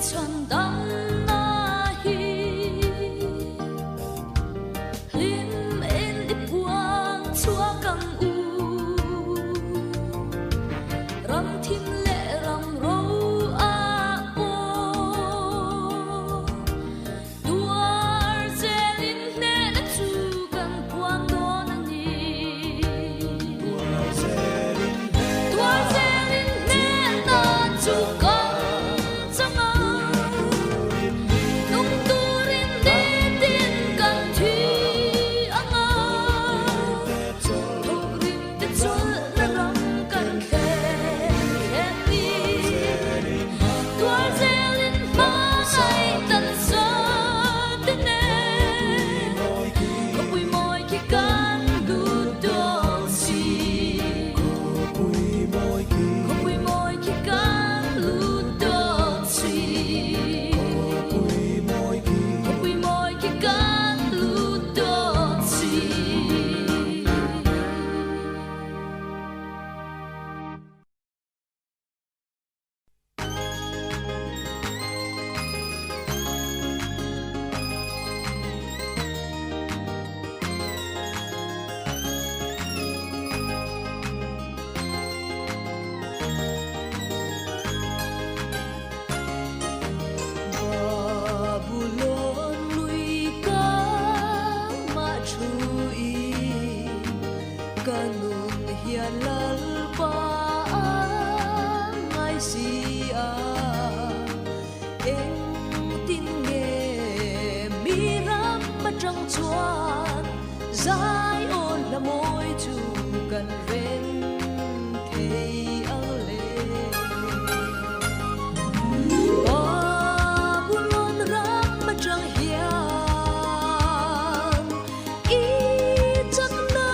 Chhandamna hi hlim in i puang chhuak ang u. Ram thim leh ram ro ah pawh tuar zelin hnehna chu kan puang dawn a ni. Tuar zelin hnehna chu kan chang a, nung turin nitin kan thi ang a, thawkrim te chawlhna ram kan thlen thlen ni. Tuar zelin hmangaih tan zate nen khawpui mawi khi kan lut dawn si. Khawpui mawi khi kan lut dawn si. Khawpui mawi khi kan lut dawn si. Babulon lui ka mah thu in ka nun hian Lalpa a ngai si a, engtin nge mi ram atang chuan Zion hla mawi chu kan reng thei ang le. Babulon ram atang hian i chakna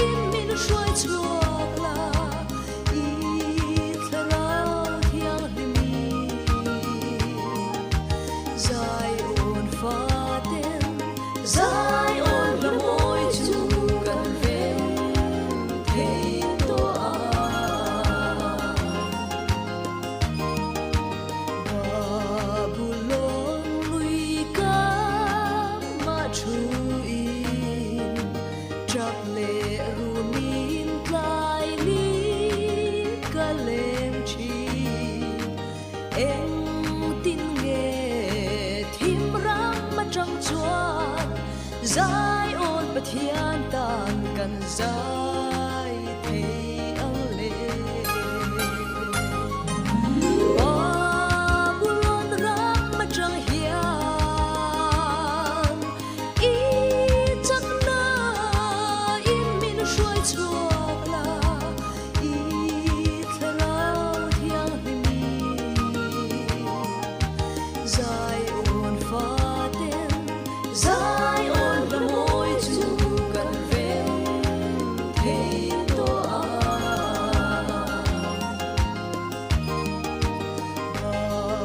in min hruai chhuak la, i thlarau thianghlim Zion faten Zion hla mawi chu kan rem thei tawh a. Babulon lui ka mah thu in tap leh rumin tlai ni ka leng thin. Engtin nge thim ram atang chuan Zion Pathian tan kan zai thei ang le. Babulon ram atang hian i chakna in min hruai chhuak la. I thlarau thianghlim Zion faten Zion hla mawi chu kan rem thei tawh a.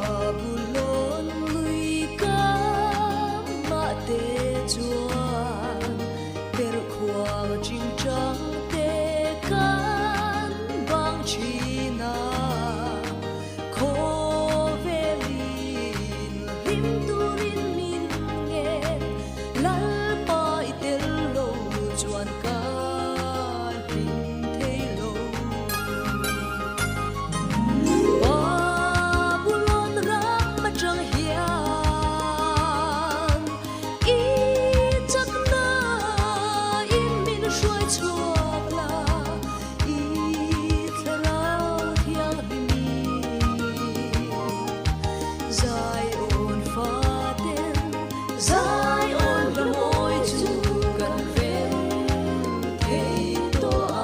Babulon lui ka mah te chuan perhkhuang chingchang te kan bang thin a, khawvelin hlim turin min ngen, Lalpa i tel lo chuan ka hlim thei lo. Babulon ram atang hian I chakna in min hruai chhuak la, i thlarau thianghlim Zion faten Zion hla mawi chu kan rem thei tawh a.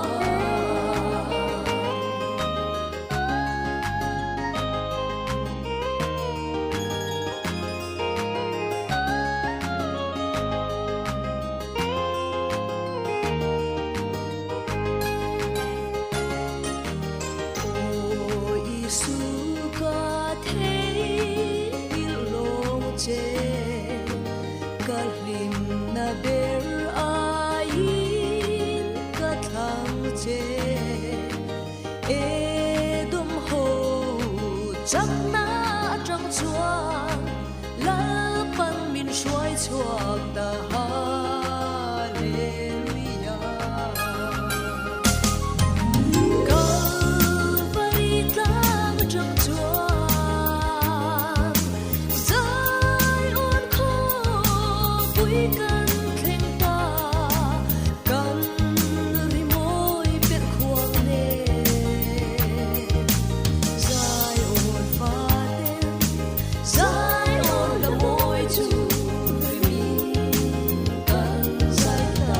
Aw Isu ka theihngilh lawng che, ka hlimna ber aiin ka thlang che. Edom ho chakna atang. chuan Lalpan min hruai chhuak ta Hallelujah. Kalvari tlang atang chuan Zion khawpui kan thleng ta, kan rimawi per khuang nen. Zion faten, Zion la mawi chu rimi kan zai ta.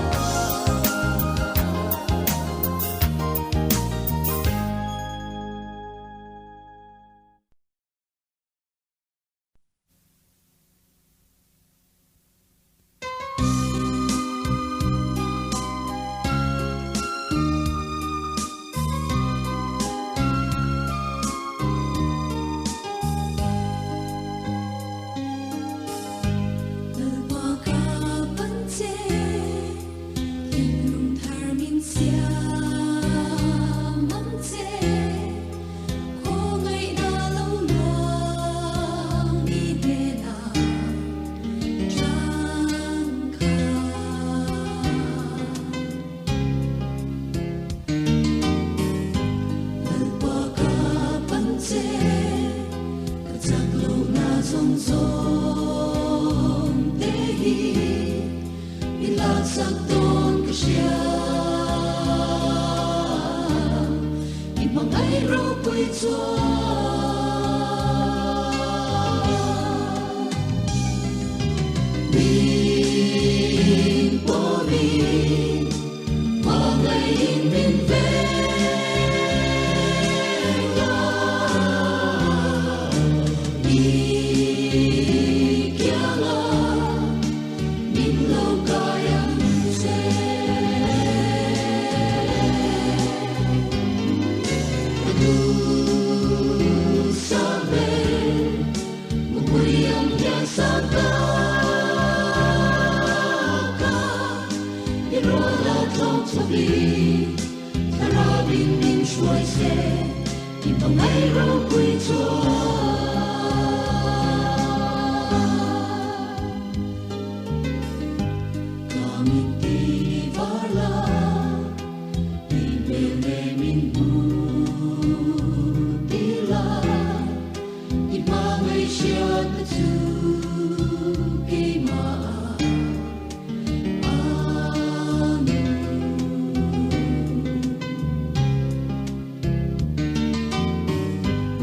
Lalpa ka pan che, thinlung thar min siam ang che, khawngaihna lo luang i hnenah changkha. Lalpa ka pan che, ka chak lohna zawng zawng te hi min laksak dawn ka hria. I hmangaih ropui chuan min pawmin hmangaihin min veng a. I kianga min lo kai ang che. Ka duhsam ber mupui ang hian sang ta ka, i rual a tlawng chawpin thlarauin min hruai se, i hmangaih ropui chuan. Ka mit ti var la, i hmel ne min hmu ti la, i hmangaih hriat na chu keimah a nung.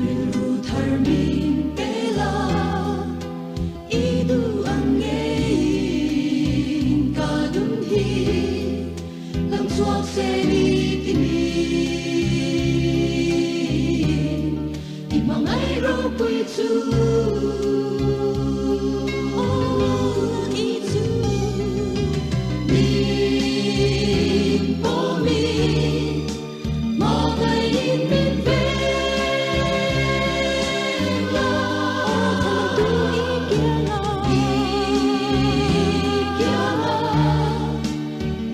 Rilru thar min pe la, i duh ang ngeiin ka nun hi lang chhuak se ni ti min, i hmangaih ropui chu. Oh, i chu min pawmin hmangaihin min veng la. I kianga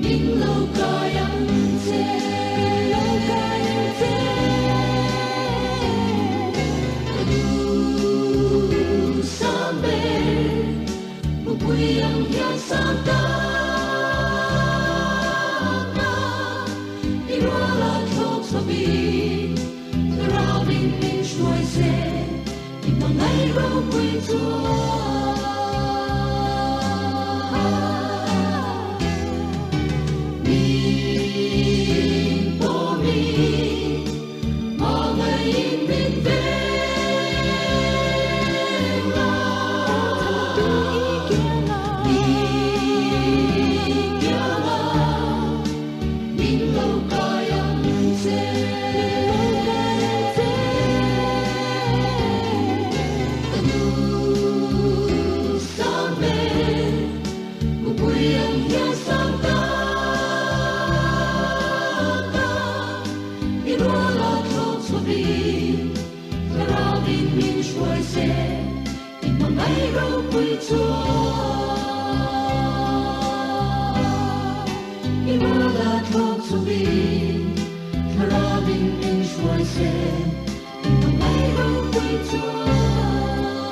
min lo kai ang che. Ka duhsam ber mupui ang hian sang ta ka, i rual a thlawk chawpin thlarauin min hruai se, i hmangaih ropui chuan. Min pawmin hmangaihin min veng la. I kianga min lo kai ang che. Ka duhsam ber mupui ang hian sang ta ka, i rual a thlawk chawpin thlarauin min hruai se, i hmangaih ropui chuan. I rual a thlawk chawpin thlarauin min hruai se, i hmangaih ropui chuan.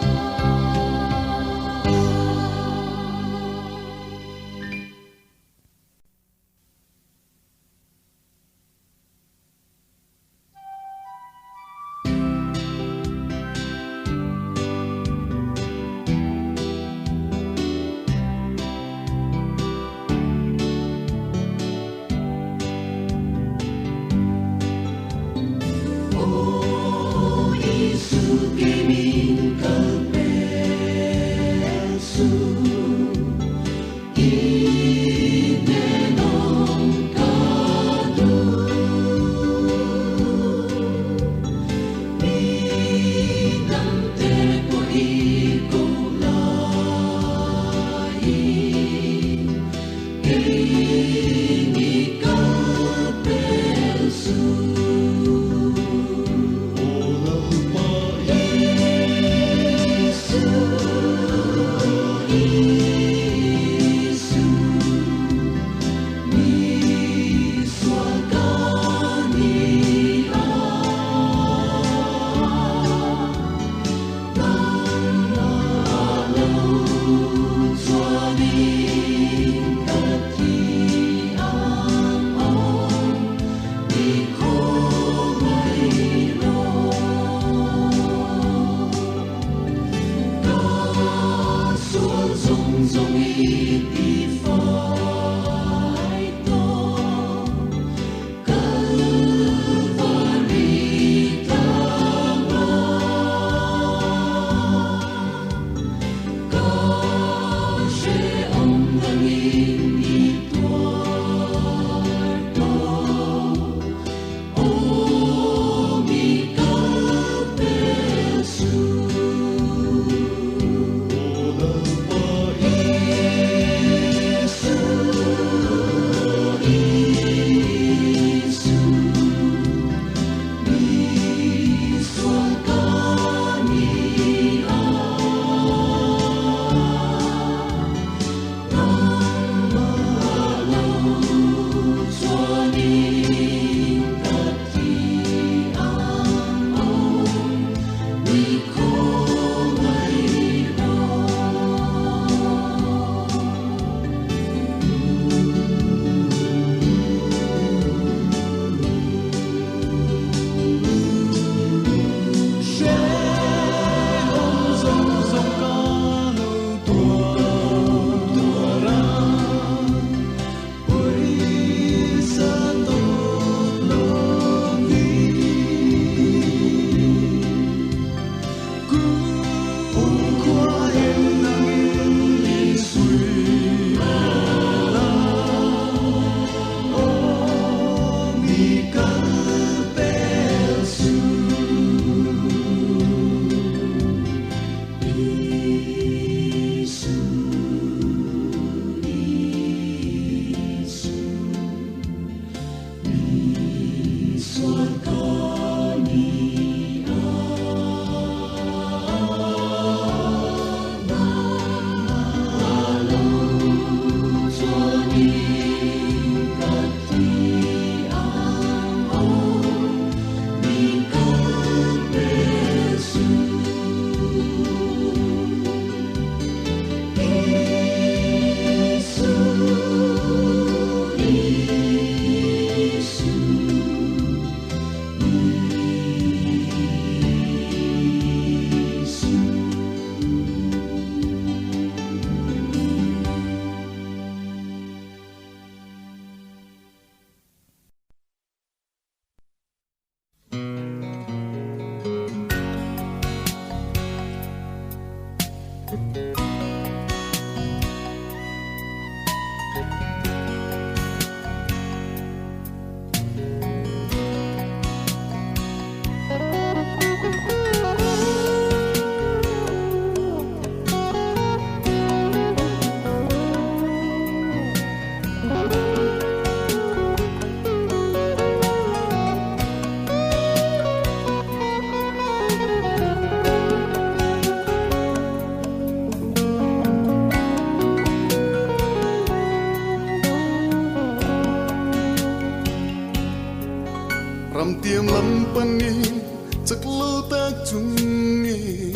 Ramtiam lam panin chak lo tak chungin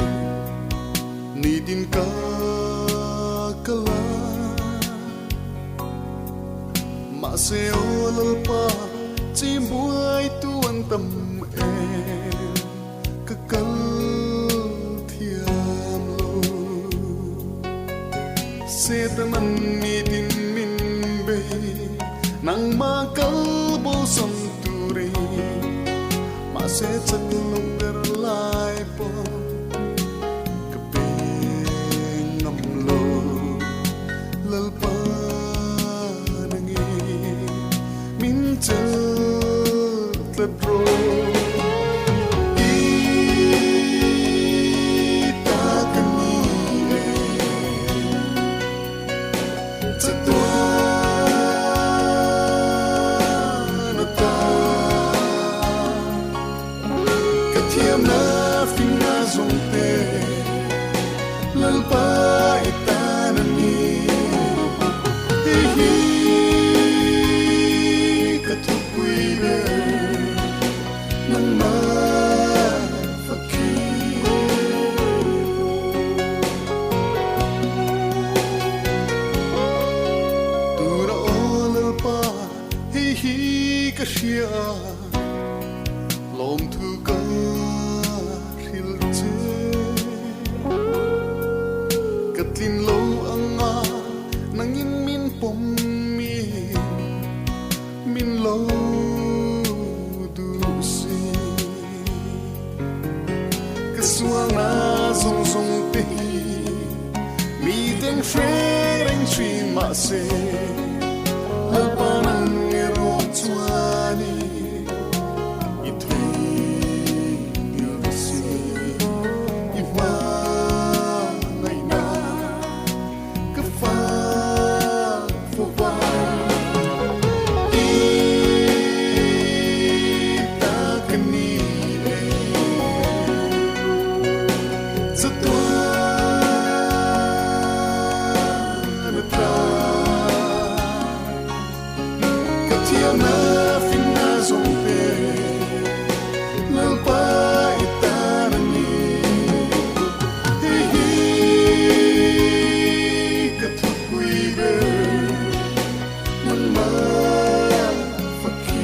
nitin ka kala mahse aw Lalpa chim buai tu an tam em ka kal thiam lo Satan an nitin min bei nangma kal bo sam turin mahse chak lo ber lai pawh Sualna zawng zawng te hi mi ten hre reng thin mahse Lalpa nang erawh chuanin i theihngilh si i hmangaihna ka fak fo va i ta ka ni e chatuan ata ka thiamna finna zawng te Lalpa i tan a ni. Hei hi ka thupui ber nangmah fakhi.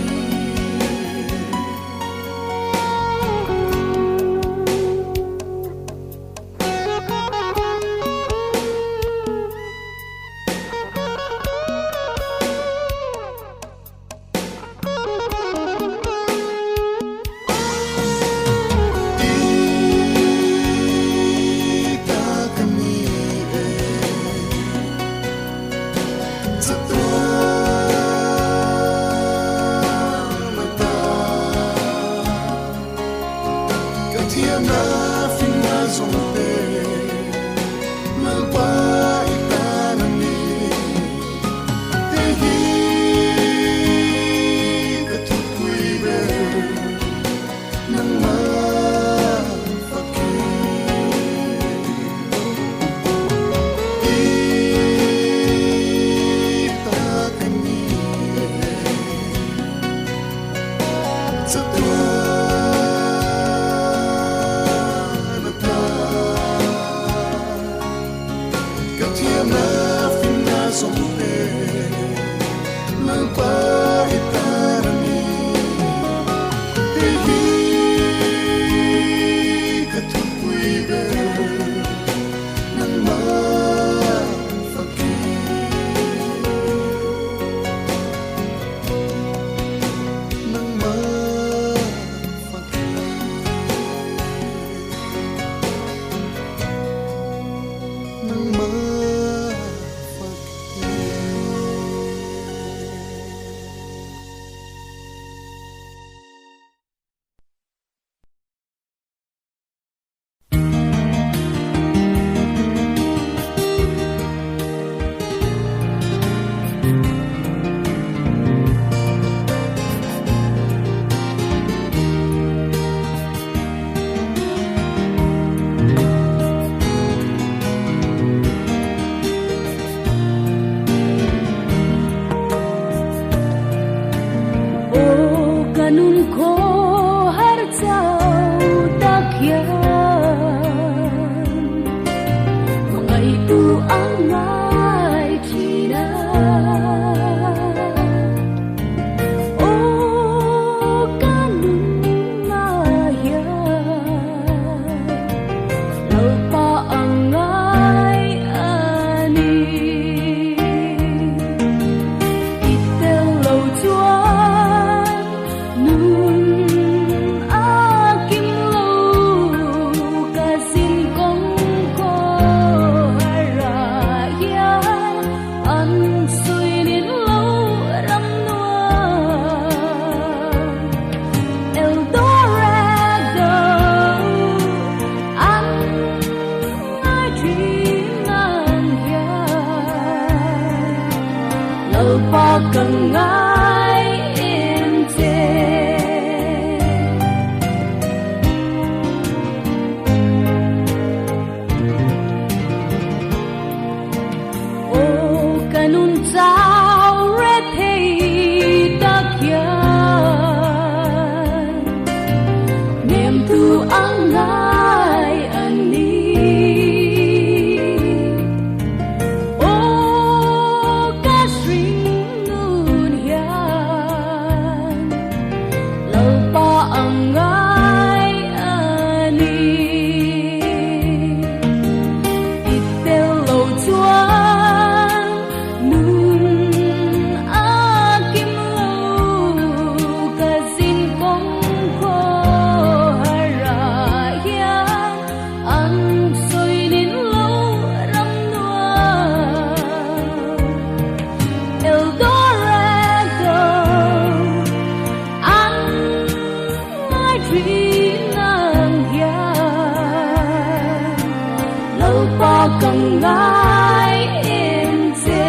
ngai em che.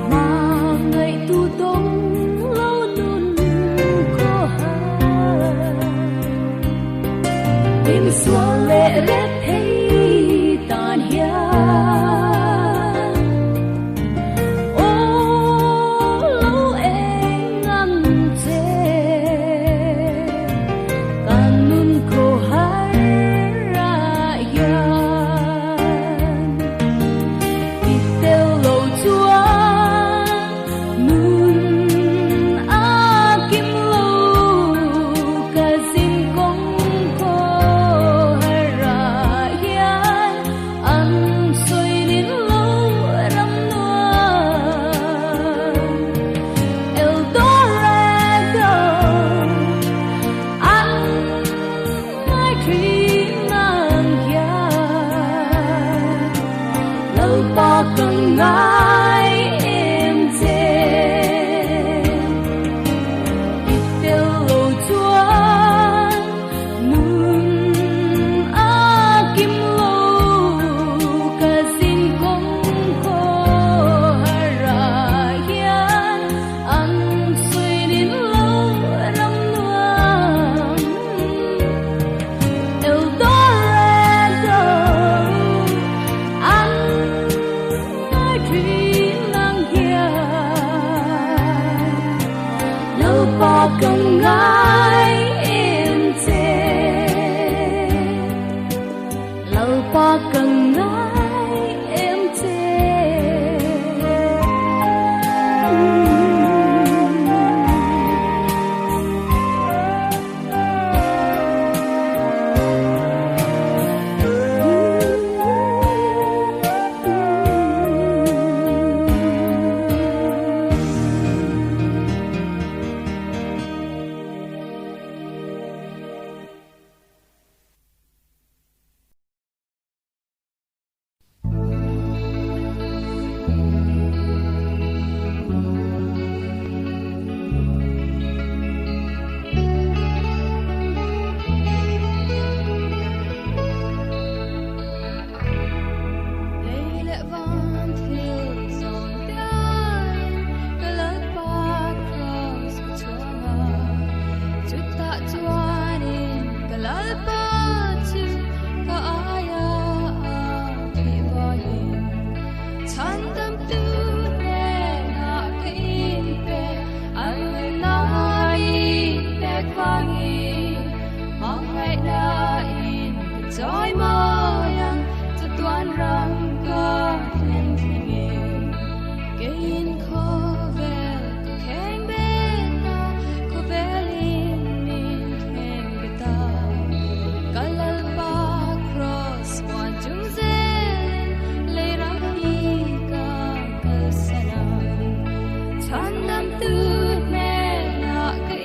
Hmangaihtu dawng lo nun khaw har. Min sual leh rep thei tan hian. Aw lo eng ang che. Kan nun khaw har ah hian. I tel lo chuan nun a kim lo, ka zin kawng khaw har ah hian an sawi nin lo ram nuam. El Dorado an ngai thin ang hian Lalpa ka ngai em che. I tel lo chuan nun a kim lo, ka zin kawng khaw har ah hian an sawi nin lo ram nuam. El Dorado an ngai thin ang hian Lalpa ka ngai em che. Lalpa ka ngai em che. Lei leh van thil zawng te aiin ka Lalpa Kraws ka chhuang a, chutah chuanin ka Lalpa chu ka aia a thih vangin chhandamtu hnenah ka inpe an nunna i pek vangin hmangaihna in ka chawi mawi ang chatuan ram ka thlen thlengin keiin khawvel ka kheng bet a, khawvelin min kheng bet a. Ka Lalpa Kraws muan chung zelin lei ram hi ka kalsan ang, chhandamtu hnenah ka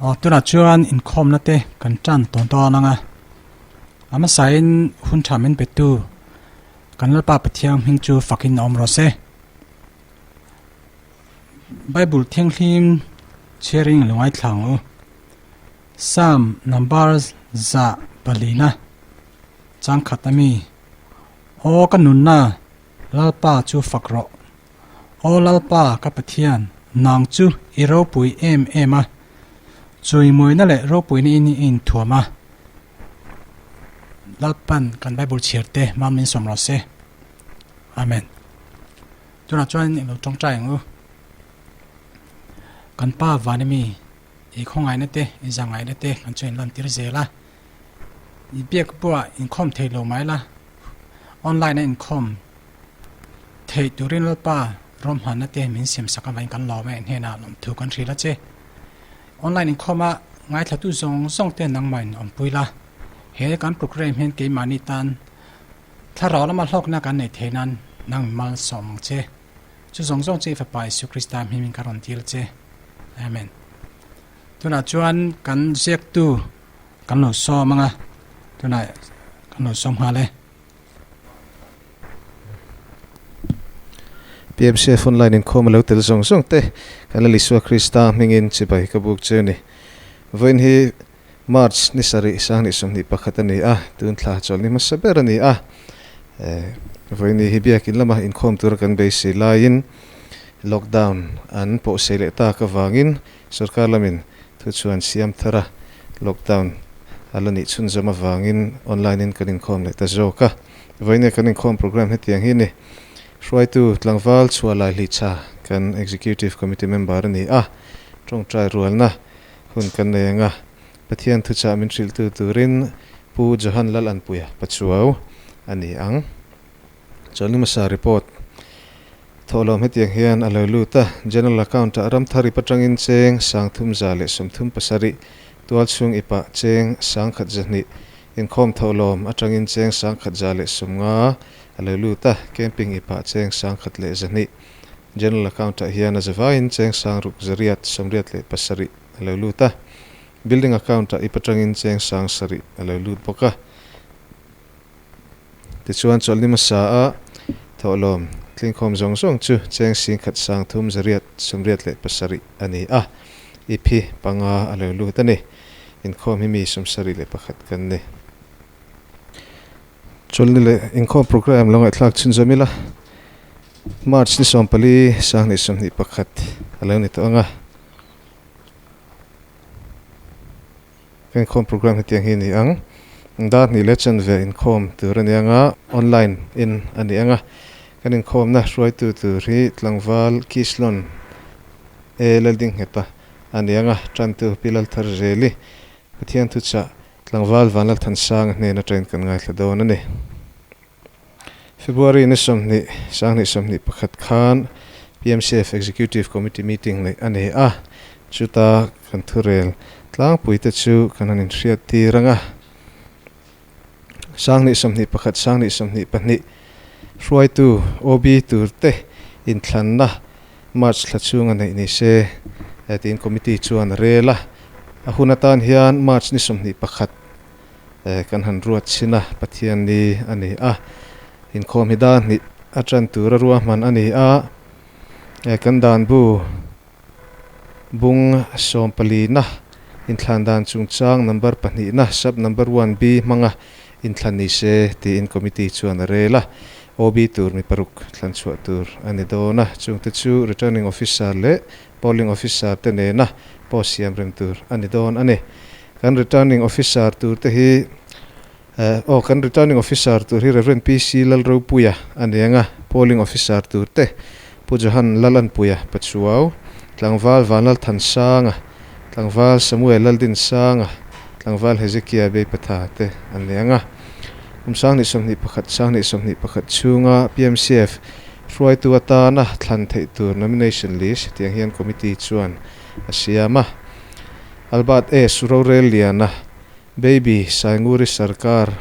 Aw tunah chuan inkhawmna te kan tan tawn tawn ang a, a hmasain hun tha min petu Kan Lalpa Pathian hming chu fakin a awm rawh se. Bible Thianghlim chhiaring a lo ngaithla ang u. Psalm number 104 chang khat ami, Aw ka nunna, Lalpa chu fak rawh. Aw Lalpa ka Pathian, nang chu i ropui em em a, Chawimawina leh ropuina in i inthuam a, Lalpan kan Bible chhiar te mam min sawm rawh se. Amen. Tunah chuan ilo tawngtai ang u. Kan pa van ami i khawngaihna te, i zangaihna te kan chu in lantir zel a. I biak pawh inkhawm thei lo mai la, online a inkhawm theih turin Lalpa rawmhmanna te min siamsak avangin kan lawm a, in hnenah lawmthu kan hrilh a che. Online inkhawma ngaithlatu zawng zawng te nangmah in awmpui la. He kan program hian keimahni tan thlarau lama hlawkna kan neih theih nan nang malsawm ang che. Chu zawng zawng chu i Fapa Isu Krista hmingin ka rawn dil che. Amen. Tunah chuan kan ziaktu kan lo sawm anga, tunah kan lo sawm nghal e. PMCF Online inkhawm a lo tel zawng zawng te kan la Isua Krista hmingin chibai ka buk che a ni. Vawiin hi March ni sarih sanghnih 21 a ni a, tun thla chawlhni hmasa ber a ni a. Vawiin hi biakin lama inkhawm tura kan beisei laiin lockdown an pawhsei leh tak avangin Sorkar lamin thu chuan siam thar a, lockdown a la nih chhunzawm avangin online in kan inkhawm leh ta zawk a. Vawiin kan inkhawm programme hetiang hi ni. Hruaitu tlangval chhuah lai hlicha kan Executive Committee member a ni a, tawngtai rualna hun kan nei ang a, Pathian thuchah min hrilhtu turin Pu Johan Lalanpuia Pachuau a ni ang. Chawlhni hmasa report thawhlawm hetiang hian a lo lut a, General Account ah Ramthar ip atangin cheng 3137, Tualchhung ipah cheng 1102, Inkhawm thawhlawm atangin cheng 1150 a lo lut a, Camping ipah cheng 1102. General Account ah hian a zavaiin cheng 6887 a lo lut a, Building Account ah ip atangin cheng 7000 a lo lut bawk a. Tichuan chawlhni hmasa a thawhlawm tlingkhawm zawng zawng chu cheng 1387 a ni a, ip hi panga a lo lut a ni. Inkhawm hi mi 71 kan ni. Chawlhni leh inkhawm programme lo ngaihthlak chhunzawm ila, March ni 14, 2021 a lo ni tawh ang a. Ka inkhawm programme hetiang hi a ni ang. Dar hnih leh chanve inkhawm tur a ni ang a, online in a ni ang a. Kan inkhawmna hruaitu tur hi tlangval Kislon E Laldingheta a ni ang a, tantu Pi Lalthar Zeli, Pathian thuchah tlangval Vanlalthansanga hnen atangin kan ngaithla dawn a ni. February ni 20, 2021 khan PMCF Executive Committee meeting neih a ni a, chuta kan thurel tlangpuite chu kan han inhriat tir ang a. 2021, 2022 hruaitu OB turte inthlanna March thla chhunga neih ni se tiin committee chuan a rel a, a hun atan hian March ni 21, Kan han ruat chhin a, Pathian ni a ni a, inkhawm hi dan hnih a tan tur a ruahman a ni a, kan dan bu bung sawmpalina inthlan dan chungchang number pahnihna sub number 1B hmanga inthlan ni se tiin committee chuan a rel a, OB tur mi paruk thlan chhuah tur a ni dawn a, chungte chu returning officer leh polling officer te nena post siam reng tur a ni dawn a ni. Kan returning officer tur te hi aw kan returning officer tur hi Rev. PC Lalropuia a ni ang a, polling officer tur te Pu Johan Lalanpuia Pachuau, Tlangval Vanlalthansanga, Tlangval Samuel Laldinsanga, Tlangval Hezekia Beipatha te an ni ang a. Kum 2021, 2021 chhunga PMCF hruaitu atana thlan theih tur nomination list hetiang hian committee chuan a siam a. Albert S. Rorelliana, Baby Sainguri Sarkar,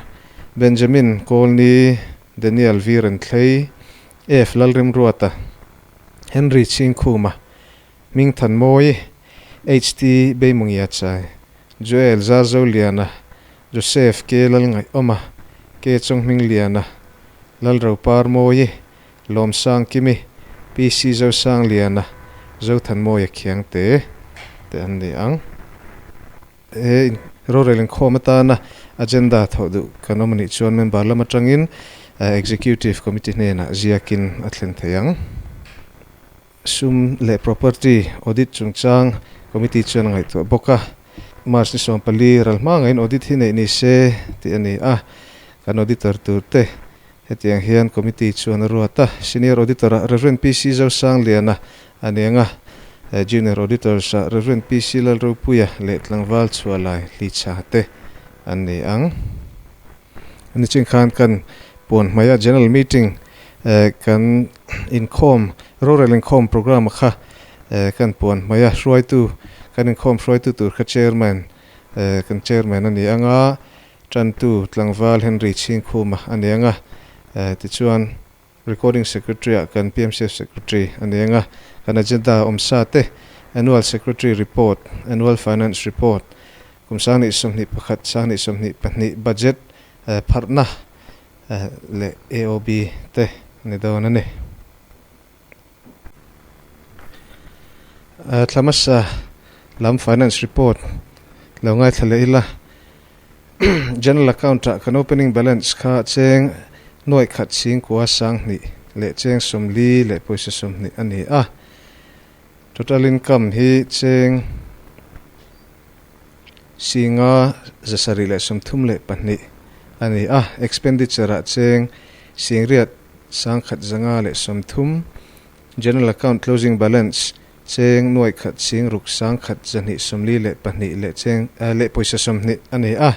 Benjamin Kawlni, Daniel Virenthlei, F. Lalrimruata, Henry Chhingkhuma, Hmingthanmawi, HT. Beimungiachai, Joel Zarzoliana, Joseph K. Lalngaihawma, K. Chawnghmingliana, Lalroparmawi, Lawmsangkimi, PC Zosangliana, Zothanmawia Khiangte te an ni ang. He rorel inkhawm atana agenda thawh duh kan awm anih chuan member lam atangin Executive Committee hnenah ziakin a thlen thei ang. Sum leh Property Audit chungchang Committee chuan a ngaihtuah bawk a. March ni 14 ral hma ngaiin audit hi neih ni se tih a ni a, kan auditor turte Hetiang hian Committee chuan a ruat a, Senior Auditor-ah Rev. PC Zosangliana a ni ang a, Junior Auditors-ah Rev. PC Lalropuia leh tlangval chhuahlai Hlichha te an ni ang. Nichin khan kan puan hmaia General Meeting kan inkhawm, rorel inkhawm programme kha kan puan hmaia hruaitu Kan inkhawm hruaitu tur kha Chairman kan Chairman a ni ang a, Tantu tlangval Henry Chhingkhuma a ni ang a, tichuan Recording Secretary ah kan PMCF Secretary a ni ang a, kan agenda awmsa te, Annual Secretary Report, Annual Finance Report, kum 2021, 2022 Budget pharhna leh AOB te a ni dawn a ni. Thla hmasa lam Finance Report lo ngaithla leh ila, General Account ah kan opening balance kha cheng nuaih khat chhingkua 2000 leh cheng 40 leh pawisa 20 a ni a. Total income hi cheng 5 732 a ni a. Expenditure ah cheng 8 1,530. General Account closing balance cheng 1,000 6 1 242 leh cheng leh pawisa 20 a ni a.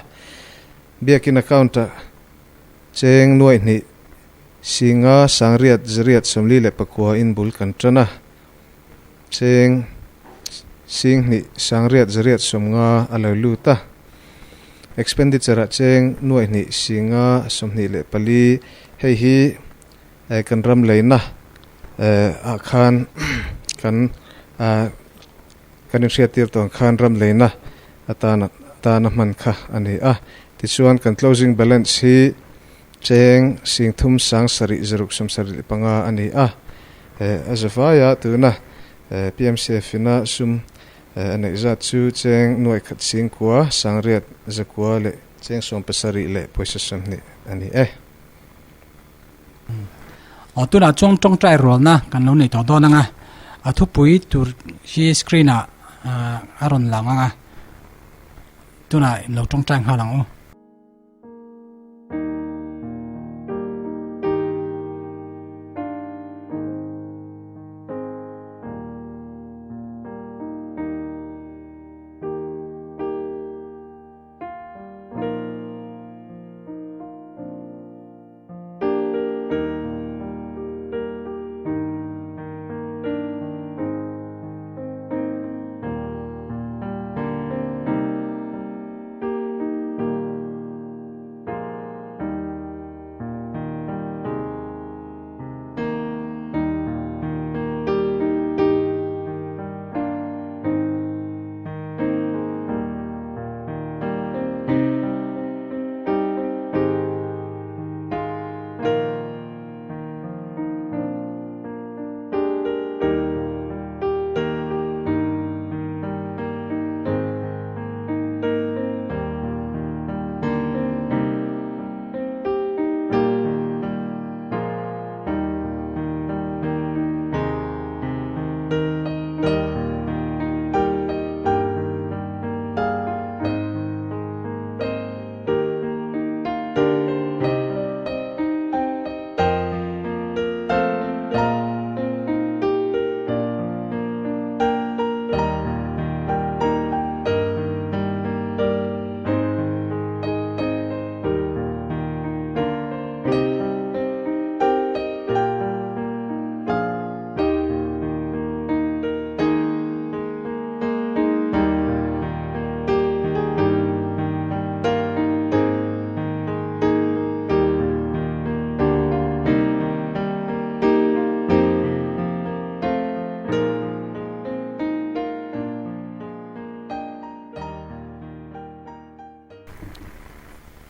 Biakin account ah cheng 2 5 8 849 in bul kan tan a. Cheng 2 8 8 90 a lo lut a. Expenditure ah cheng 2 5 24 hei hi kan ram leina ah khan kan kan inhriattir tawn khan ram leina atana tana hman kha a ni a. Tichuan kan closing balance hi cheng 3 7 75 a ni a. A zavaia tuna PMCF ina sum a neih zat chu cheng 1 9 8 9 leh cheng 70 leh pawisa 20 a ni e. Aw tunah chuan tawngtai rualna kan lo nei tawh dawn ang a, a thupui tur hi screen ah a rawn lang ang a, tunah lo tawngtai nghal ang u.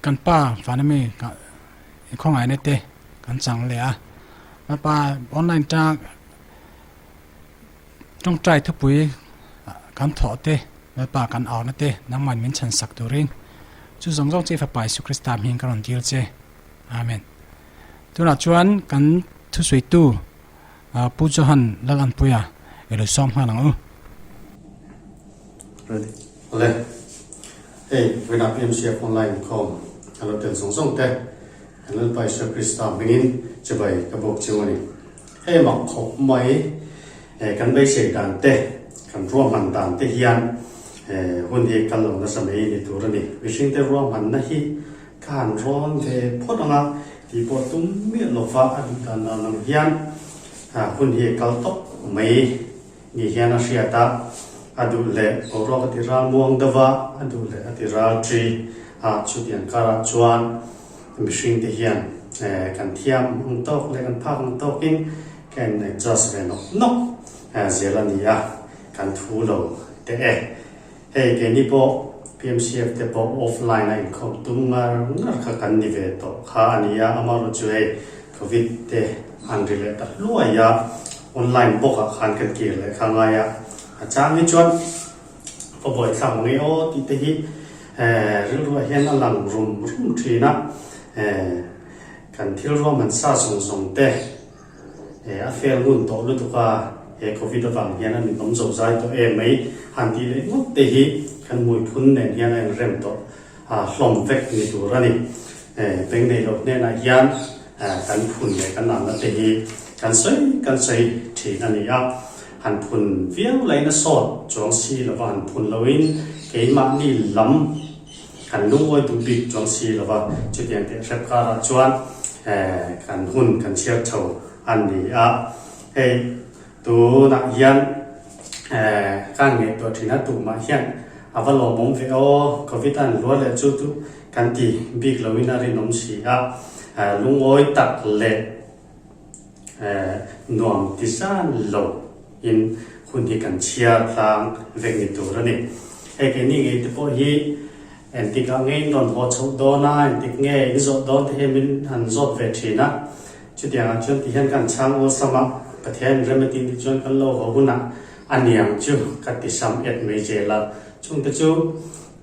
Kan pa van ami ka i khawngaihna te kan chang leh a, Lalpa online tang tawngtai thupui kan thawh te Lalpa kan auhna te nangman min chhan sak turin chu zawng zawng chu i fapa Isu Krista hming ka rawn dil che. Amen. Tunah chuan kan thusawitu Pu Johan Lalanpuia i lo sawm nghal ang u. Ready. Awle. Hei, vawiinah PMCF Online inkhawm a lo tel zawng zawng te, kan Lalpa Isua Krista hmingin chibai ka bawk chiu a ni. Hei mak khawp mai, kan beisei dan te, kan ruahman dan te hian hun hi kal lo nasa mai ni tur a ni. Mihringte ruahmanna hi ka han rawn ve phawt ang a, tih pawh tum miah lova a duh dan dan ang hian hun hi kal tawp mai ni hian a hriat a. A duh leh boruak a ti ral muang deuh a, a duh leh a ti ral ṭi a, chutiang karah chuan mihring te hian kan thiam ang tawk leh kan phak ang tawkin ka in adjust ve nawk nawk zel a ni a, kan thu lo teh e. Hei keini pawh PMCF te pawh offline a inkhawm tum ngar ngar kha kan ni ve tawh kha a ni a, amaherawhchu hei Covid te an ri leh ta hluai a, online bawk ah khan kan kir leh kha ngai a, a chang hi chuan ka buaithlak mang e aw tih te hi rilruah hian a lang rum rum thin a, kan thil ruahman sa zawng zawng te a fel ngun tawh lutuk a, he Covid avang hian a ninawm zo zai tawh em mai han tih leh ngawt te hi kan hmuiphun nen hian a inrem tawh hlawm vek ni tur a ni. Beng nei loh hnenah hian kan phun leh kan anna te hi kan sawi kan sawi thin a ni a, han phun viau lain a sawt chuang si lova han phun loin keimahni lam kan lungawi duh bik chuang si lova chutiang teh hrep karah chuan kan hun kan chhiar chho a ni a. Hei tunah hian ka han ngaihtuah thin a, tumah hian a va lawmawm ve aw, Covid a han hluar leh chu chu kan ti bik loin a rinawm si a, lungawi tak leh nuam ti zan lo in hun hi kan chhiar tlang vek ni tur a ni. Hei keini ngei te pawh hi engtikah nge in rawn haw chhoh dawn a, engtik nge in zawh dawn te hi min han zawt ve thin a, chutiangah chuan ti hian kan chhang awlsam a, Pathian rem a tih nih chuan kan lo haw hunah a niang chu ka ti sam et mai zel a, chungte chu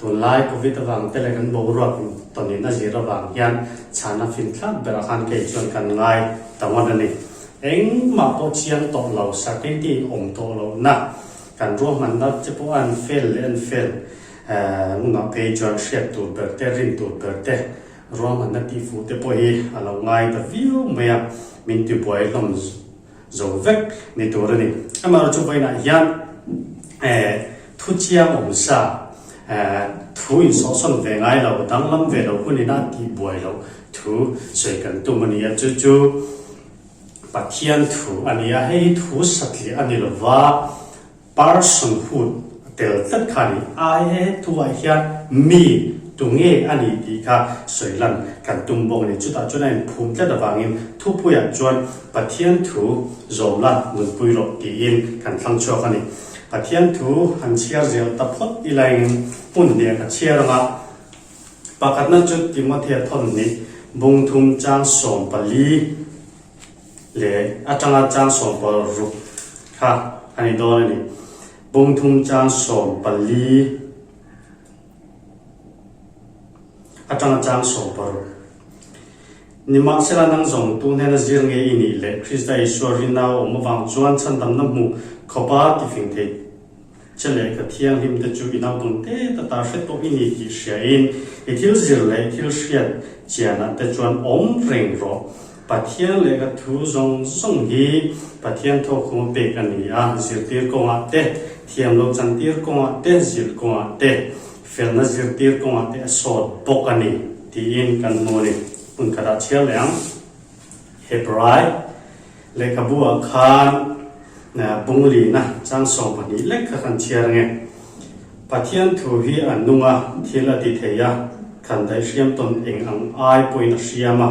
Tunlai Covid avang te leh kan boruak tawnin a zir avang hian chhana fin thlak berah khan kei chuan kan ngai ta ngawt a ni. Engmah pawh chiang tawh lo, certainty awm tawh lohna kan ruahmanna che pawh an fel leh an fel ngunah phei chuan hriat tur ber te, rin tur ber te, ruahmanna tihfuh te pawh hi a lo ngai ta viau mai a, min tibuai hlawm zo vek ni tur a ni. Amaherawhchu vawiinah hian thu chiang awm sa, thu insawhsawn ve ngai lo, danglam ve lo hunin a tihbuai loh thu sawi kan tum a ni a, chu chu Pathian thu a ni a, hei hi thu satliah a ni lo va, Personhood a tel tlat kha a ni. Ai he thuah hian mi tunge a ni tih kha sawi lan kan tum bawk a ni. Chutah chuan a inphum tlat avangin thupuiah chuan Pathian thu zawm la nunpui rawh tiin kan thlang chhuak a ni. Pathian thu han chhiar zel ta phawt ilain hmun hniah ka chhiar anga pakhatna chu Timothea thawn ni bungthum chang 14 leh atanga chang 16 kha a ni dawn a ni. Bungthum chang 14 atanga chang 16. Nimahsela nang zawng tu hnena zir nge i nih leh Krista Isua rinna a awm avang chuan chhandamna hmuh khawpa tifing thei Che lehkha thianghlim te chu i naupang te ta ta hre tawh i ni tih hriain i thil zir leh i thil hriat chianah te chuan awm reng rawh. Pathian lehkha thu zawng zawng hi Pathian thawkkhuma pek a ni a, zirtir kawngah te, thiamlo chantir kawngah te, zilh kawngah te, felna zirtir kawngah te a sawt bawk a ni tiin kan hmu a ni. Hmun khatah chhiar leh ang. Hebrai. Lehkhabu ah khan bunglina chang 12 lek kha kan chhiar nge. Pathian thu hi a nung a, thil a ti thei a, kan daihhriam tawn eng ang ai pawhin a hriam a,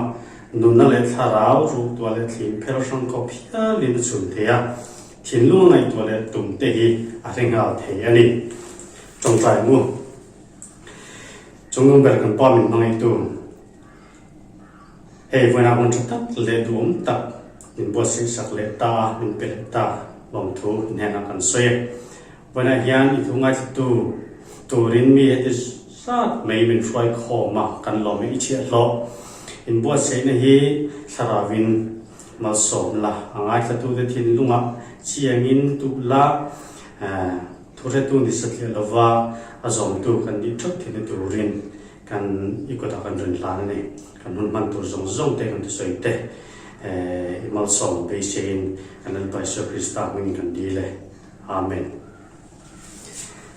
nunna leh thlarau ruhtuah leh thlim phel hrang khawp hialin a chhun thei a, thinlung a ngaihtuah leh tum te hi a hre nghal thei a ni. Tawngtai mu. Chungnung ber kan pa min hmangaihtu. Hei vawiinah hun tha tak leh duhawm tak min buatsaih sak leh ta a, min pe leh ta lawmthu hnenah kan sawi e. Vawiinah hian i thu ngaithlatu turin mi heti zat mai min hruai khawm a, kan lawm e i chhiahhlawh. Inbuatsaihna hi thlarauin malsawm la, a ngaithlatute thinlungah chiangin duh la, thuhretu ni satliah lova a zawmtu kan nih theuh theihna turin Kan i kutah kan rin hlan a ni. Kan hun hman tur zawng zawng te kan thusawi te i malsawm beiseiin kan Lalpa Isua Krista hmingin kan dil e. Amen.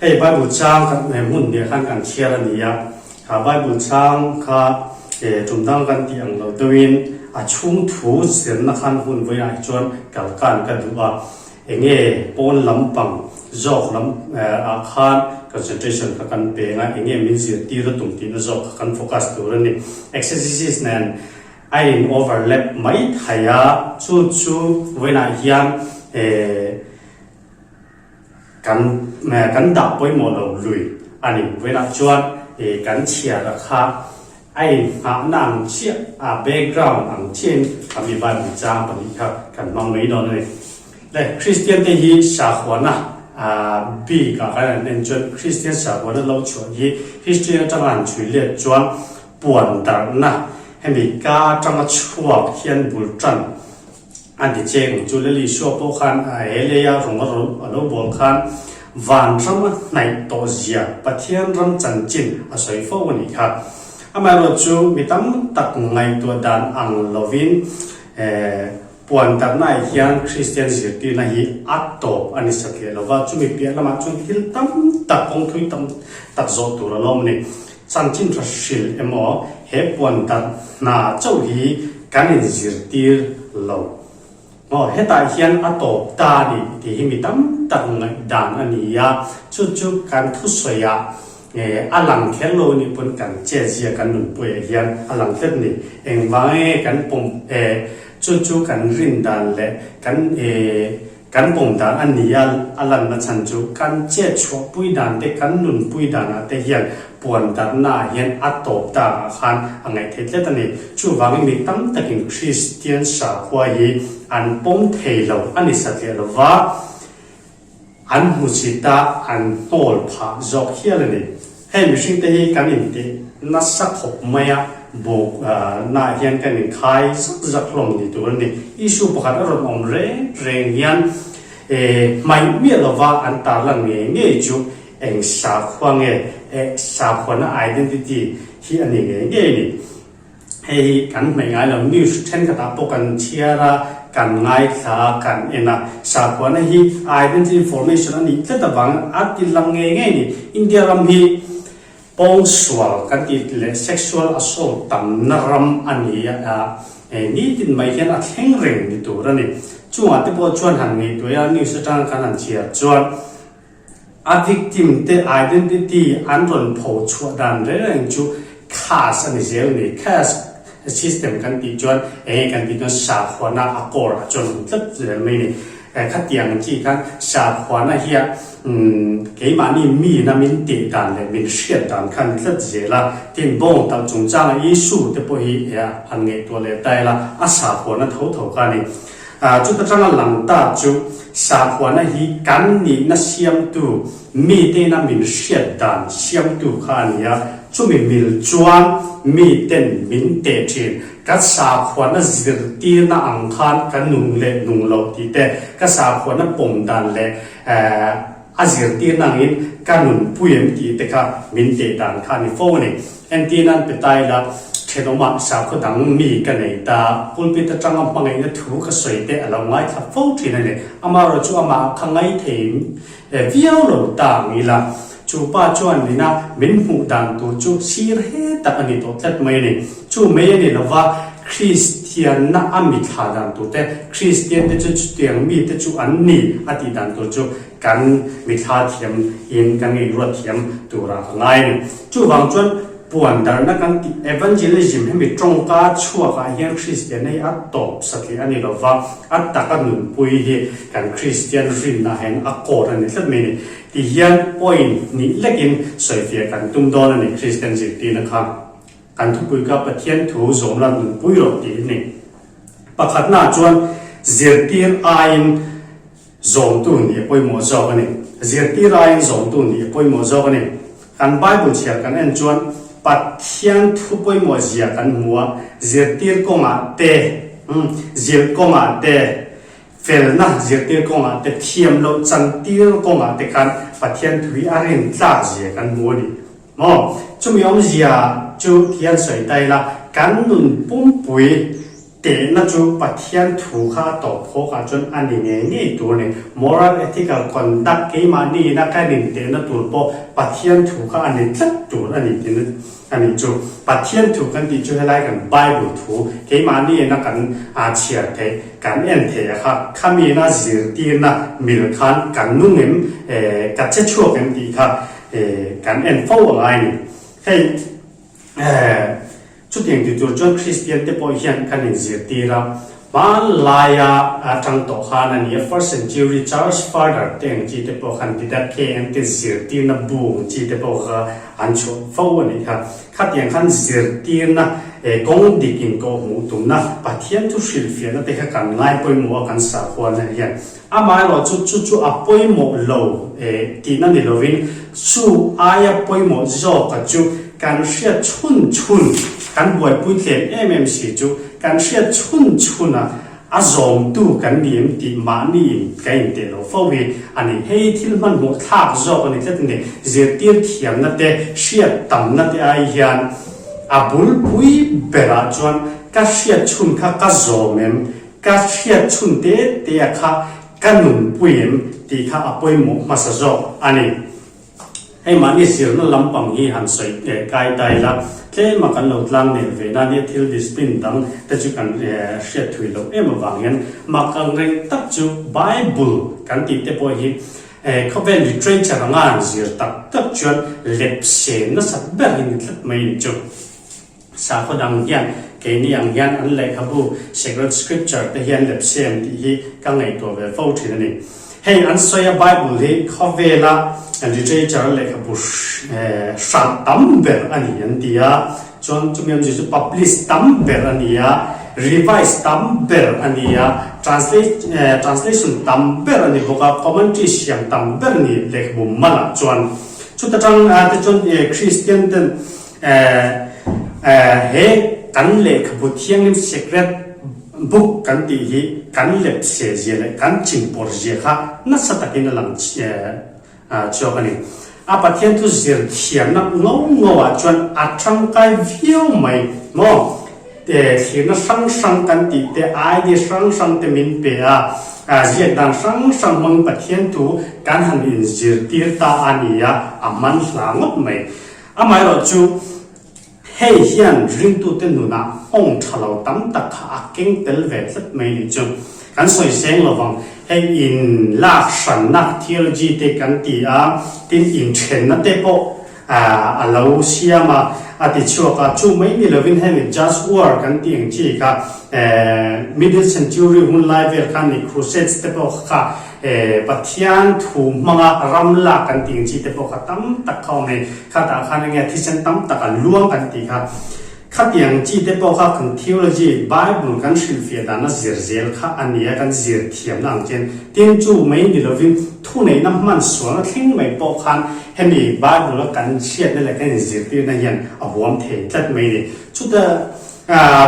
Hei Bible chang kan hmun hniah khan kan chhiar a ni a. Kha Bible chang kha tum dang kan tih ang lo deuhin a chhung thu zirna khan hun vawiinah hi chuan kalkan ka duh a. Enge pawn lampang. zawk lam ah khan concentration kha kan peng a, enge min zirtir a tum tihna zawk kha kan focus tur a ni. Exegesis nen a in overlap mai thei a, chu chu vawiinah hian kan kan dah pawimawh lo lui a ni. Vawiinah chuan kan chhiar a kha a inghahna ang chiah a background ang chiahin a mi Bible chang pahnih kha kan hmang mai dawn a ni. Le Kristian te hi sahuana bik ah kan han en chuan Kristian sahuana lo chhuah hi history atanga han chhui let chuan puan darhna hemi ka atanga chhuak hian bul tan a ti cheng chu Lal Isua pawh khan a he leia rawng a lo bawl khan van rama hnaih tawh zia Pathian ram chanchin a sawi fo a nih kha. Amaherawh chu mi tam tak ngaihtuah dan ang lovin puan darhnaah hian Kristian zirtirna hi a tawp a ni satliah lova, chumi piah lamah chuan thil tam tak kawng thui tam tak zawh tur a lawm a ni. Chanchin tha hrilh emaw he puan darh hna chauh hi kan inzirtir lo maw? Hetah hian a tawp ta a ni tih hi mi tam tak ngaihdan a ni a, chu chu kan thusawiah a lang kher lo anih pawn kan chetzia kan nunpuiah hian a lang tlat a ni. Engvang nge kan pawm chu chu kan rin dan leh kan Kan pawm dan a ni a, a lanna chhan chu kan chet chhuahpui dan te, kan nunpui danah te hian puan darhnaah hian a tawp takah khan a ngaih theih tlat a ni. Chuvangin mi tam takin Kristian sakhua hi an pawm thei lo a ni satliah lova, an hmusit a, an hnawl phah zawk hial a ni. Hei mihringte hi kan intih nasa khawp mai a, buk nah hian kan inkhai zak zak hlawm ni tur a ni. Issue pakhat a rawn awm reng reng hian hmaih miah lova an tarlan ngei ngei chu eng sakhua nge, sakhuana identity hi a ni ngei ngei a ni. Hei hi kan hmaih ngai lo, news thenkhatah pawh kan chhiar a, kan ngaithla a, kan en a. Sakhuana hi identity formation a nih tlat avangin a ti lang ngei ngei a ni. India ram hi pawngsual kan tih leh sexual assault tamna ram a ni a, nitin mai hian a thleng reng ni tur a ni. Chungah te pawh chuan han ngaihtuah a, news atanga kan han chhiar chuan, A victim te identity an rawn pho chhuah dan reng reng chu caste a ni zel a ni. Caste system kan tih chuan enge kan tih chuan sakhuana a core ah chuan awm tlat zel mai a ni. Khatiang chi khan sakhuana hian keimahni mina min tih dan leh min hriat dan kha a ni tlat zel a. Tin, bawng talh chungchanga issue te pawh hi han ngaihtuah leh ta ila a sakhuana tho tho kha a ni. Chuta tanga lang ta chu sakhuana hi kan nihna siamtu, miteina min hriat dan siamtu kha a ni a, chumi mil chuan miten min teh thin. Ka sakhuana zirtirna ang khan ka nung leh nung lo tih te, ka sakhuana pawm dan leh a zirtirna angin ka nunpui em tih te kha min teh dan kha a ni fo a ni. Entirnan pe ta ila, thenawmah sakhaw dang mi ka nei ta, pulpit atanga hmangaihna thu ka sawi te a lo ngaithla fo thin a ni. Amaherawh chu amah kha ngaithei viau lo ta ang ila, chu pa chuan mina min hmuh dan tur chu sir he tak a ni tawh tlat mai a ni. Chu mai a ni lova, Kristianna a mi thla dan tur te, Kristian te chu chutiang mi te chu an ni a tih dan tur chu kan mithla thiam in kan ngaihruat thiam turah ka ngai a ni. Chuvang chuan puan darhna kan tih evangelism hemi tawngka chhuakah hian Kristian hi a tawp satliah a ni lova, a taka nunpui hi kan Kristian rinna hian a kawt a ni tlat mai a ni. Ti hian point hnih lekin sawifiah kan tum dawn a ni Kristian zirtirna kha. Kan thupui kha Pathian thu zawm lan nunpui rawh tih a ni. Pakhatnaah chuan zirtir aiin Zawmtu nih a pawimawh zawk a ni. Zirtir aiin zawmtu nih a pawimawh zawk a ni. Kan Bible chhiar kan en chuan Pathian thu pawimawh zia kan hmu a, zirtir kawngah te, zilh kawngah te, felna zirtir kawngah te, thiam loh chantir kawngah te khan Pathian thu hi a rin tlak zia kan hmu a ni. Maw? Chumi awmzia chu thian sawi ta ila, kan nun pumpui te. Tehna chu Pathian thu kha a tawp phawk ah chuan a ni ngei ngei tur a ni. Moral ethical conduct keimahni ina kan intehna tur pawh Pathian thu kha a ni tlat tur a ni tihna a nih chu. Pathian thu kan tih chu helai kan Bible thu keimahni ina kan chhiar theih, kan en theih a kha, khami ina zirtirna mil khan kan nung em, ka che chhuak em tih kha kan en fo a ngai a ni. Hei. Chutiang ti tur chuan Kristian te pawh hian kan inzirtir a, hmanlaia atang tawh khan a ni a, first century church father te ang chi te pawh khan Didache an te zirtirna bu ang chi te pawh kha an chhuah fo a nih kha. Khatiang khan zirtirna kawng dik inkawhhmuh tumna Pathian thu hrilhfiahna te kha kan ngai pawimawh a kan sakhuana hian. Amaherawh chu chu chu a pawimawh lo tihna ni lovin chu aia pawimawh zawka chu kan hriat chhun chhun, kan buaipui tlem em em si chu kan hriat chhun chhuna a zawmtu kan ni em tih mahni in ka inteh lo fo hi a ni. Hei thil hmanhmawh thlak zawk a ni tlat a ni. Zirtir thiamna te, hriat tamna te ai hian a bulpui berah chuan ka hriat chhun kha ka zawm em? Ka hriat chhun te te a kha ka nunpui em tih kha a pawimawh hmasa zawk a ni. Hei mahni zirna lampang hi han sawi kai ta ila, tlema kan lo tlang nel ve na nia thil discipline dang te chu kan hriat thui loh em avang hian mak ang reng tak chu Bible kan tih te pawh hi khawvel literature anga an zir tak tak chuan lepse nasat ber hi ni tlat mai ni chu. Sakhaw dang hian keini ang hian an lehkhabu Sacred Scripture te hian lepsem tih hi ka ngaihtuah ve fo thin a ni. Hei an sawi a Bible hi khawvela literature lehkhabu hrang tam ber a ni an ti a, chuan chumi awmzia chu publish tam ber a ni a, revise tam ber a ni a, translation tam ber a ni bawk a, commentary siam tam ber a ni lehkhabu malah chuan. Chuta tang te chuan Christian ten He kan lehkhabu thianghlim secret book kan tih hi kan lepse zia leh kan chinpawr zia kha nasa takin a lang chhuak a ni. A Pathian thu zir thiamna ngo ngo ah chuan a tangkai viau mai maw? Thlirna hrang hrang kan tih te, idea hrang hrang te min pe a, ziak dan hrang hrang hmangin Pathian thu kan han inzirtir ta a ni a, a man hla ngawt mai. Amaherawh chu, hei hian ringtute nunah nghawng tha lo tam tak kha a keng tel ve tlat mai nih chu. Kan sawi seng lo vang, hei in lak hranna theology te kan ti a, tin inthenna te pawh a lo siam a, a ti chhuak a, chu mai ni lovin hemi just war kan tih ang chi kha middle century hun lai vel khan ni crusades te pawh kha Pathian thu hmanga ram lak kan tih ang chi te pawh kha tam tak kha awm e. Khatah khan enge thisen tam tak a luang kan tih kha. Khatiang chi te pawh kha kan theology, Bible kan hrilhfiah dana zir zel kha a nia, kan zir thiamna ang chian. Tin chu mai ni lovin thuneihna hman sualna thleng mai pawh khan hemi Bible a kan hriatna leh kan inzirtirna hian a huam thei tlat mai a ni. Chuta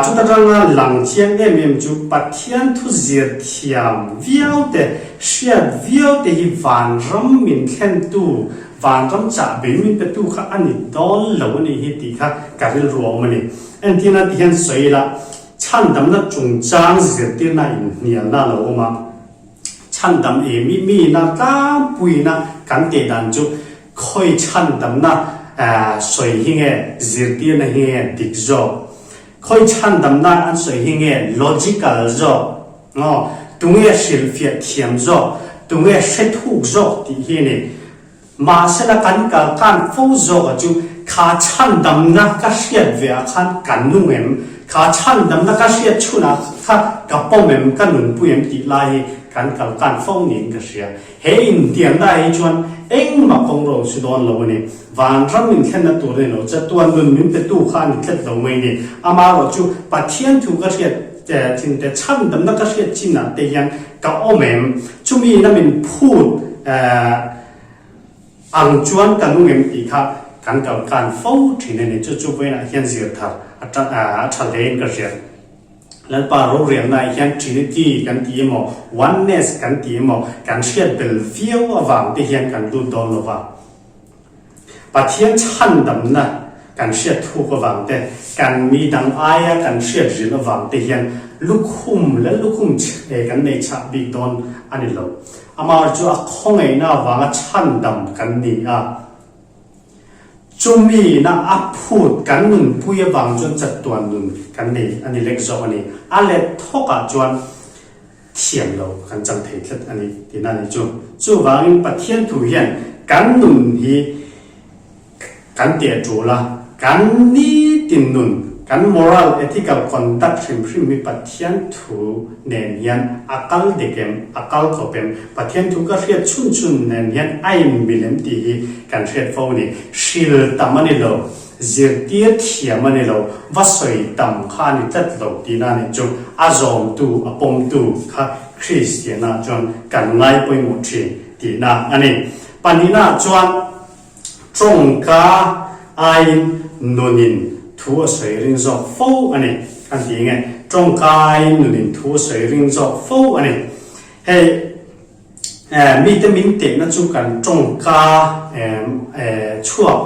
Chuta tanga lang chiang em em chu Pathian thu zir thiam viau te, hriat viau te hi vanram min thlentu, vanram chahbei min petu kha a ni dawn lo a nih hi tih kha ka rilru a awm a ni. Entirna ti hian sawi ila, chhandamna chungchang zirtirna inhnialna a lo awm a, chhandam em i mina tlangpuina kan teh dan chu Khawi chhandamna sawi hi nge zirtirna hi nge dik zawk? Khawi chhandamna an sawi hi nge logical zawk? Aw, tunge hrilhfiah thiam zawk? Tunge hre thuk zawk tih hi a ni. Mahsela kan kal kan fo zawk a chu kha chhandamna ka hriat ve ah khan ka nung em? Kha chhandamna ka hriat chhunah kha ka pawm em? Ka nunpui em tih lai hi kan kal kan fo niin ka hria. He intiamna hi chuan engmah kawng ro si dawn lo a ni. Vanram min thlenna tur a ni lo, chatuan nun min petu kha a ni tlat lo mai a ni. Amaherawh chu Pathian thu ka hriat thin te, chhandamna ka hriat chinah te hian ka awm em? Chumi ina min phut ang chuan ka nung em tih kha kan kalkan fo thin a ni. Chu chu vawiinah hian zir thar a tha hlein ka hria. Lalpa rorelnaah hian Trinity kan ti emaw, Oneness kan ti emaw, kan hriat bel viau avang te hian kan lut dawn lo va. Pathian chhandamna kan hriat thuk avang te, kan mi dang aia kan hriat ril avang te hian Lukhum leh lukhum chhe kan nei chhah bik dawn a ni lo. Amah chu a khawngaihna avanga chhandam kan ni a. Chumi na a phut kan nunpui avang chuan chatuan nun kan nei a ni lek zawk a ni. A let thawkah chuan thiam lo kan chang thei tlat a ni tihna a ni chu. Chuvangin Pathian thu hian kan nun hi kan teh tul a, kan nitin nun, kan moral, ethical conduct hrim hrim hi Pathian thu nen hian a kal dik em, a kal khawp em, Pathian thu ka hriat chhun chhun nen hian a inmil em tih hi kan hriat fo a ni. Hril tam a ni lo, zirtir thiam a ni lo, va sawi tam kha a ni tlat lo tihna a nih chu a zawmtu, a pawmtu kha Kristiana chuan kan ngai pawimawh thin tihna a ni. Pahnihnaah chuan Tawngka aiin nunin thu a sawi ring zawk fo a ni an ti nge? Tawngka aiin nunin thu a sawi ring zawk fo a ni. Hei mite min tehna chu kan tawngka chhuak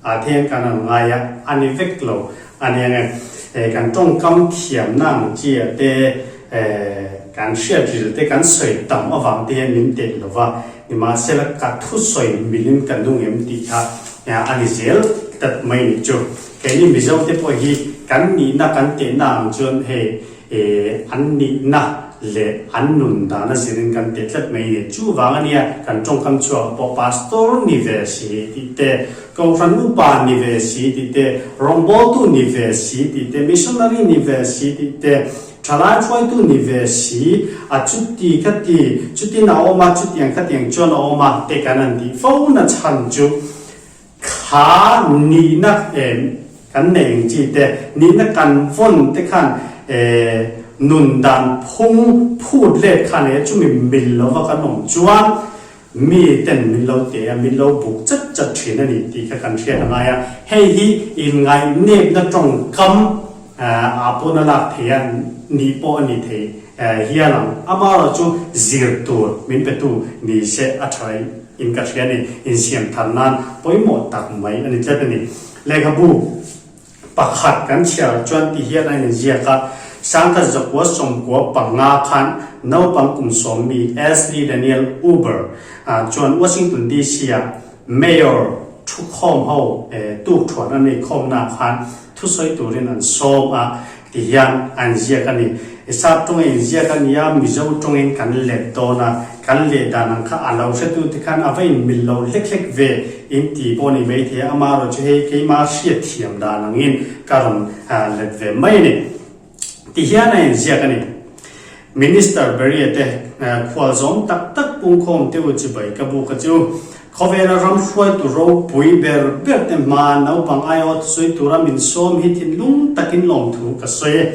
ah te hian kan han ngai a, a ni vek lo a nia nge? Kan tawngkam thiamna ang chi ah te kan hriat ril te kan sawi tam avang te hian min teh lo va. Nimahsela ka thusawi milin ka nung em tih kha a ni zel tlat mai nih chu. Keini Mizo te pawh hi kan nihna kan tehna ang chuan hei an nihna leh an nun dan a zirin kan teh tlat mai ni. Chuvang a nia kan tawngkam chhuak pawh Pastor ni ve si tih te, Kohhran upa ni ve si tih te, rawngbawltu ni ve si tih te, missionary ni ve si tih te, Thalai hruaitu ni ve si, a chuti kha ti, chutin a awm a, chutiang khatiang chuan a awm a, te kan han tih fo na chhan chu kha nihna em kan neih ang chi te, nihna kan vawn te khan eh nun dan phung phut let khan eh chumi mil lova kan awm chuan mi ten min lo teh a, min lo buk chat chat thin a ni tih kha kan hriat a ngai a. Hei hi inngaih-nepna tawngkam ah pawn a lak thei a, nih pawh a ni thei hial ang. Amaherawh chu zir tur min petu ni se a tha in ka hria a ni. Insiam thar nan pawimawh tak mai a ni tlat a ni. Lehkhabu. Pakhat kan chhiar chuan ti hian a inziak a, Sangkhat zakua 95 khan naupang kum sawmmi Ashley Daniel Uber chuan Washington DC ah Mayor thukhawm ho tuk thuan a nei khawmna khan thusawi turin an sawm a ti hian a inziak a ni. Sap tawng a inziak a nia, Mizo tawngin kan let dawn a, kan leh dan ang kha a lo hretu te khan a va inmil lo hlek hlek ve in ti pawh a ni maithei a, amaherawh chu hei keima hriatthiam dan angin ka rawn let ve mai a ni. Ti hian a inziak a ni. Minister Beria te khual zawm tak tak pungkhawm te u chibai ka bu kha chu khawvela ram hruaitu ropui ber ber te hma naupang aiawh thusawi tura min sawm hi thinlung takin lawmthu ka sawi e.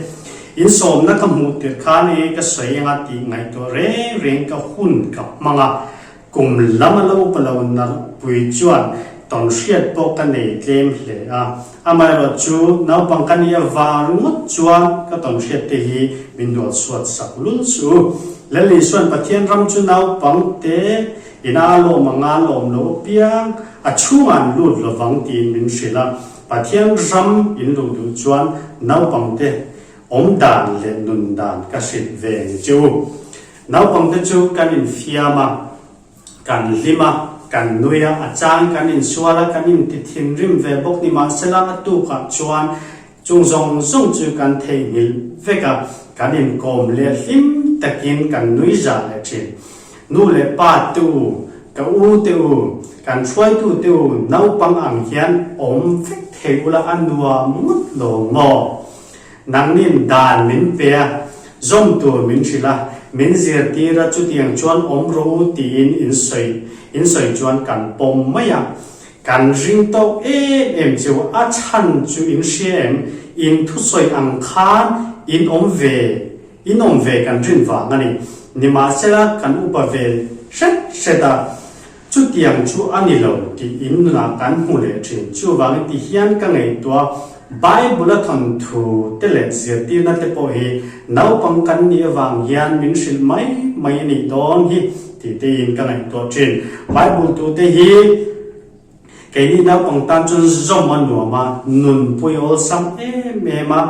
Insawmna ka hmuh tirh khan e ka sawi anga tih ngaihtuah reng reng ka hun ka hmang a, kum lam a lo upa lo nalhpui chuan tawn hriat pawh ka nei tlem hle a. Amaherawh chu naupang ka nih avang ringawt chuan ka tawn hriat te hi min hnual chhuat sak lul chu. Lali chuan Pathian ram chu naupang te ina lawm anga lawm lo apiang a chhungah an lut lovang tiin min hrilh a. Pathian ram in luh duh chuan naupangte awm dan leh nun dan ka hrilh ve ni che u. Naupangte chu kan infiam a, kan hlim a, kan nui a, a chang kan insual a, kan inti thinrim ve bawk ni mahsela a tukah chuan chung zawng zawng chu kan theihnghilh vek a, kan inkawm leh hlim takin kan nui zah leh thin. Nu leh pa te u, ka u te u, kan hruaitu te u naupang ang hian awm vek thei ula a nuam ngawt lo maw? Nangnin dan min pe a, zawm tur min hrilh a, min zirtir a chutiang chuan awm rawh u tiin in sawi in sawi chuan kan pawm mai a. Kan ring tawk em em chu a chhan chu in hria em? In thusawi ang khan in awm ve In awm ve kan rin vang a ni. Nimahsela kan upa ve hret hret a, chutiang chu a ni lo tih in nunah kan hmu leh thin. Chuvangin ti hian ka ngaihtuah, Bible a thawnthu te leh zirtirna te pawh hi naupang kan nih avang hian min hrilh mai mai a nih dawn hi tih tein ka ngaihtuah thin. Bible tute hi keini naupang tan chuan zawm a nuam a, nunpui awlsam em em a.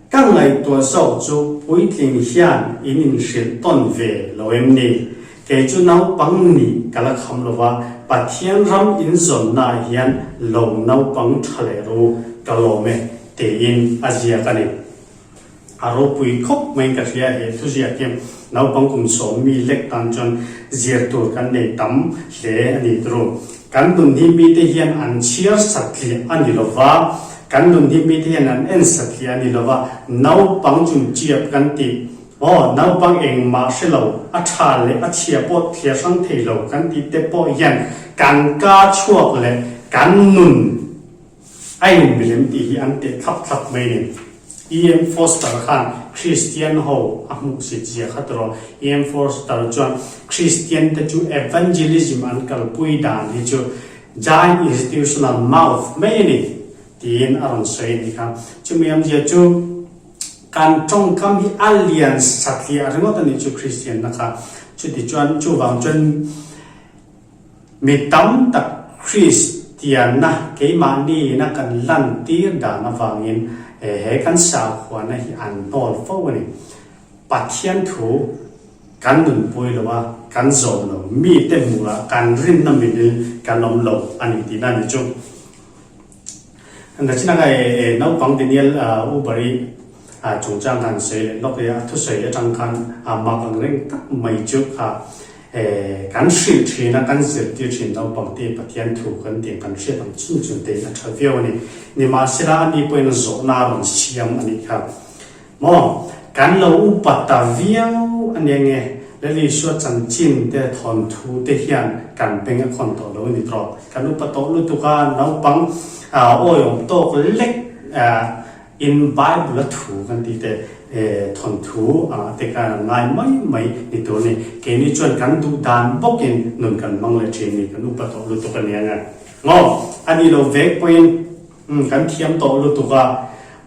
Ka ngaihtuah zawk chu puitling hian in inhrilh tawn ve lo em ni? Kei chu naupang nih ka la kham lo va, Pathian ram inzawnnaah hian lo naupang tha leh ru ka lawm e tiin a ziak a ni. A ropui khawp maiin ka hria he thuziak hi naupang kum sawmmi lek tan chuan zir tur kan nei tam hle a ni turu. Kan nun hi mite hian an chhiar satliah a ni lo va, kan nun hi mite hian an en satliah a ni lo va, naupang chung chiap kan tih aw naupang engmah hre lo, a tha leh a chhia pawh thliar hrang thei lo kan tih te pawh hian kan ka chhuak leh kan nun A inbilem tih hi an teh thlap thlap mai ni. E. M. Forster khan Kristian ho a hmuhsit zia kha tawh. E. M. Forster chuan Kristian te chu evangelism an kalpui dan hi chu giant institutional mouth mai a ni tiin a rawn sawi a nih kha. Chumi awmzia chu kan tawngkam hi a lian satliah ringawt a nih chu Kristian na kha. Chutichuan chuvang chuan Mi tam tak Kristianna keimahniina kan lantir dan avangin he kan sakhuana hi an hnawl fo a ni. Pathian thu kan nunpui lo a, kan zawm lo, mite hmuhah kan rinna milin kan awm lo a ni tihna a ni chu. Nachinaka naupang Daniel Uber-i chungchang khan sawi leh lawk i a thusawi atang khan mak ang reng tak mai chu kha Kan hrilh thin a, kan zirtir thin naupang te Pathian thu kan tih kan hriat ang chun chun te in a tha viau a ni. Nimahsela a ni pawhin zawhna a rawn siam a nih kha. Maw? Kan lo upa ta viau a nia nge? Lal Isua chanchin te thawnthu te hian kan beng a khawn tawh lo a ni tawh. Kan upa tawh lutuk a, naupang awihawm tawk lek In Bible a thu kan tih te thawnthu anga te khan an ngai mai mai ni tur a ni. Keini chuan kan duh dan bawkin nun kan hmang leh thin ni, kan upa tawh lutuk a nia nge. Maw? A ni lo vek pawhin kan thiam tawh lutuk a,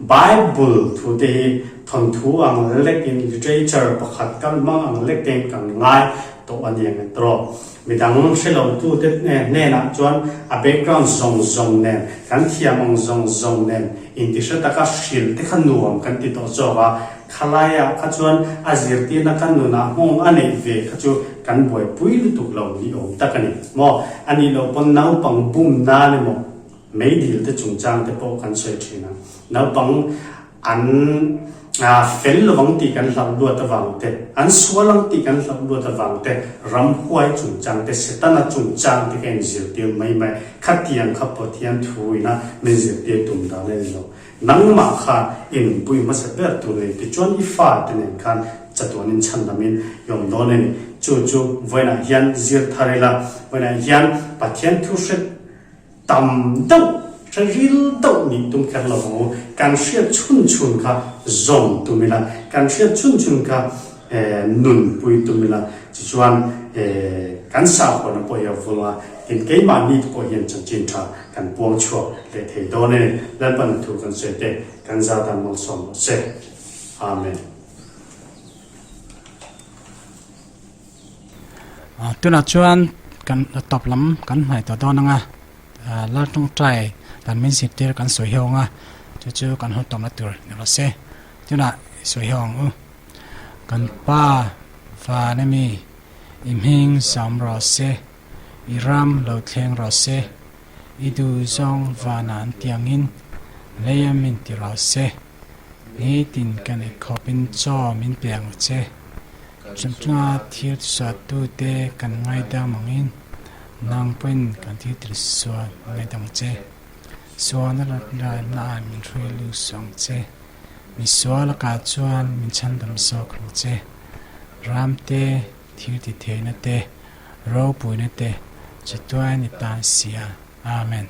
Bible thu te hi thawnthu ang lekin literature pakhat kan hmang ang lekin kan ngai tawh a nia nge tawh. Midang hre lo tu te hnenah chuan a background zawng zawng nen, kan thiam ang zawng zawng nen intihre taka hrilh te kha nuam kan ti tawh zawk a. Khalaiah kha chuan a zirtirna kan nunah nghawng a neih ve kha chu kan buaipui lutuk lo ni awm tak a ni maw? A nih loh pawn naupang bum nan emaw meidil te chungchang te pawh kan sawi thin a. Naupang An fel lovang tih kan hlauh luat avang te, an sual ang tih kan hlauh luat avang te, ramhuai chungchang te, Setana chungchang te ka inzirtir mai mai. Khatiang kha Pathian thuina min zirtir tum dan a ni lo. Nangmah kha inpui hmasa ber tur nei tichuan i fate nen khan chatuanin chhandamin i awm dawn a ni. Chu chu vawiinah hian zir thar ila, vawiinah hian Pathian thu hre Tam deuh, hre ril deuh nih tum kher lo ang u. Kan hriat chhun chhun kha zawm tum ila, kan hriat chhun chhun kha nunpui tum ila, tichuan kan sakhuana pawh hi a vul a, tin keimahni te pawh hian chanchin tha kan puang chhuak leh thei dawn a ni. Lalpan a thu kan sawi te kan zat a malsawm rawh se. Amen. Tunah chuan kan tawp lam kan hnaih tawh dawn anga lal tawngtai dan min zirtir kan sawi heuh anga chu chu kan hawn tawpna tur ni rawh se. Tunah i sawi heuh ang u. Kan pa van ami i hming zam rawh se, i ram lo thleng rawh se, i duh zawng vanah an tiangin lei a min ti rawh se. Nitin kan eikhawpin chaw min pe ang che. Chungchunga thil suattute kan ngaidam angin nang pawhin kan thil tir sual ngaidam ang che. Sualna ralna ah min hruai lut suh ang che. Mi sual lakah chuan min chhandam zawk ang che. Ram te, thil ti theihna te, ropuina te chatuain i tan si a. Amen.